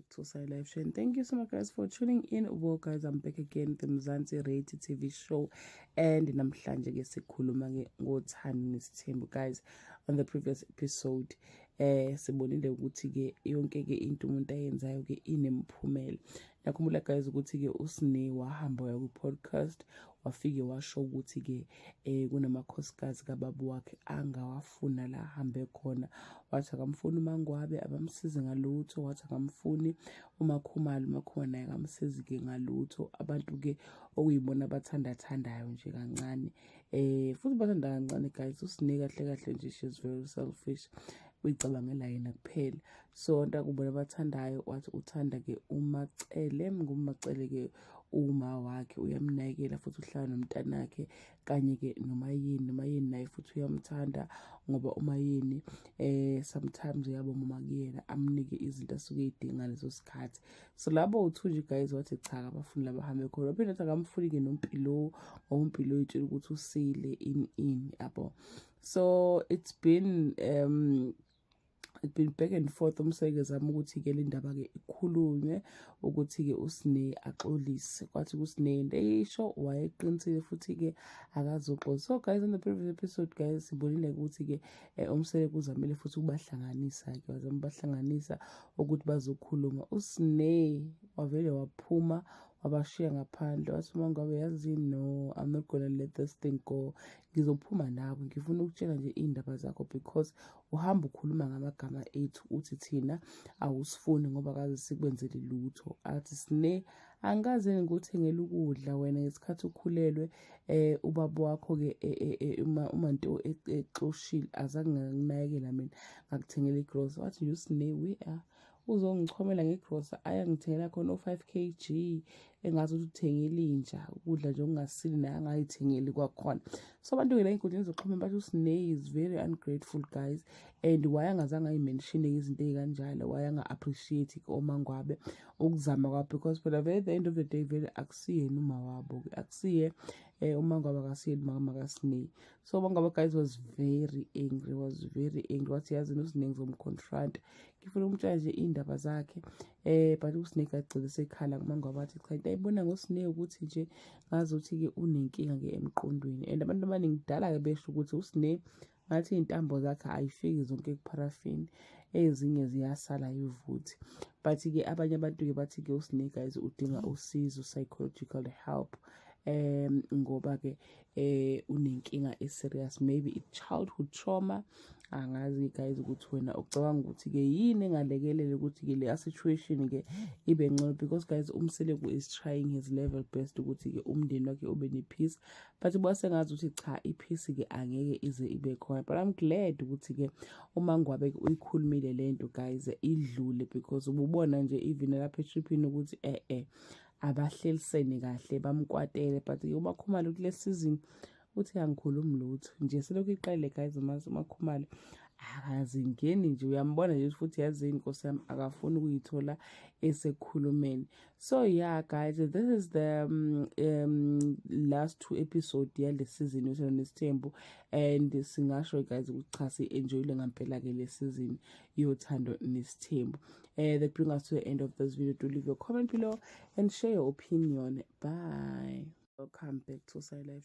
Back to Side Live Show and thank you so much, guys, for tuning in. Well guys, I'm back again, the Mzansi Reality TV show, and namhlanje ke sikhuluma ke ngoThando Nesithembu. Guys, on the previous episode sibonile ukuthi ke yonke ke into umuntu ayenzayo ke inemphumela. Nakhumbula guys ukuthi ke uSne wahamba waya ku podcast, wafike washo ukuthi ke kunamakhosikazi kababa wakhe angawafuna la ahambe khona. Wathi akamfuni uMangwabe, abamsizi ngalutho. Wathi akamfuni uMakhumalo, uMakhumalo naye akamsizi ke ngalutho. Abantu ke okuyibona abathandathandayo nje kancane, futhi bathanda kancane guys. USne kahle kahle nje, she's very selfish, uyicabangela yena kuphela. So ntakubona abathandayo, wathi uthanda ke uMacele, nguMacele ke uma wakhe uyamnakekela futhi uhlala nomntanakhe, kanye ke noMayeni. NoMayeni naye futhi uyamthanda ngoba uMayeni sometimes uyabonga uma kuyena amnike izinto asuke eyidinga ngaleso sikhathi. So labo uthu nje guys, wathi cha, abafuni laba hambe khona. Waphinde wathi akamfuni ke noMpilo, ngoba uMpilo uyitshela ukuthi usile in yabo. So it's been back and forth. UMseleku ezama ukuthi-ke le ndaba-ke ikhulunywe, ukuthi-ke uSne axolise. Kwathi kuSne into eyisho wayeqinisile futhi-ke akazoxolisa. So guys, in the previous episode guys, sibonile ukuthi-ke uMseleku uzamile futhi ukubahlanganisa-ke, wazama ukubahlanganisa ukuthi bazokhuluma. USne wavele waphuma, wabashiya ngaphandle. Wathi uma ngabe yazi, "No, I'm not gonna let this thing go, ngizophuma nawe, ngifuna ukutshela nje iy'ndaba zakho because uhamba ukhuluma ngamagama ethu, uthi thina awusifuni ngoba kaze sikwenzele lutho." Athi Sne, "Angikaze ngikuthengele ukudla wena ngesikhathi ukhulelwe. Ubaba wakho ke uma uma nto exoshile, azange ngakunakekela mina, ngakuthengela igrosa." Wathi nje uSne, "We are uzongichomela ngegrosa ayangithengela khona o-5 kg, engazi ukuthi uthengele inja ukudla nje okungasili, naye angayithengeli kwakhona." So abantu-ke la ey'nkundleni zokuxhumana bathi uSne is very ungrateful guys, and why angazange ayi-mention izinto ey'kanjalo? Why anga-appreciate oMangwabe ukuzama kwabo? Because phela vele, at the end of the day, vele akusiyena uma wabo-ke, akusiye uMangwabe, akasiyena umama kaSne. So uMangwabe guys was very angry, was very angry. Wathi, "Yazi, uSne ngizom-confront, ngifuna ukumtshela nje iy'ndaba zakhe." But uSne agcine sekhala kuMangwabe, wathi cha, into ayibona ngoSne ukuthi nje ngazi ukuthi-ke unenkinga-ke emqondweni. And abantu abaningi kudala-ke besho ukuthi uSne ngathi iy'ntambo zakhe ayifiki zonke kupharafini, ezinye ziyasala ivuthi. But-ke abanye abantu-ke bathi-ke uSne guys udinga usizo, psychological help, ngoba-ke unenkinga e-serious, maybe i-childhood trauma. Angazi guys ukuthi wena ucabanga ukuthi-ke yini engalekelela ukuthi-ke leya situation-ke ibe ngcono, because guys, uMseleku is trying his level best ukuthi-ke umndeni wakhe ube ne-peace, but buka sengazi ukuthi cha, i-peace-ke angeke ize ibe khona. But I'm glad ukuthi-ke uMangwabe-ke uyikhulumile lento guys, idlule, because ububona nje even lapha etriphini ukuthi abahlelisene kahle, bamkwatele. But-ke uMakhumalo kule season uthi angikhulumi lutho nje, selokhu iqale guys, uMakhumalo akazingeni nje, uyambona nje futhi, yazini nkosi yami, akafuni ukuyithola esekhulumeni. So yeah guys, this is the last two episode yale season yoThando Nesithembu, and singasho guys ukuthi cha, si-enjoyile ngampela-ke le season yoThando Nesithembu. That bring us to the end of this video. Do leave your comment below and share your opinion. Bye. Welcome back to Side Live.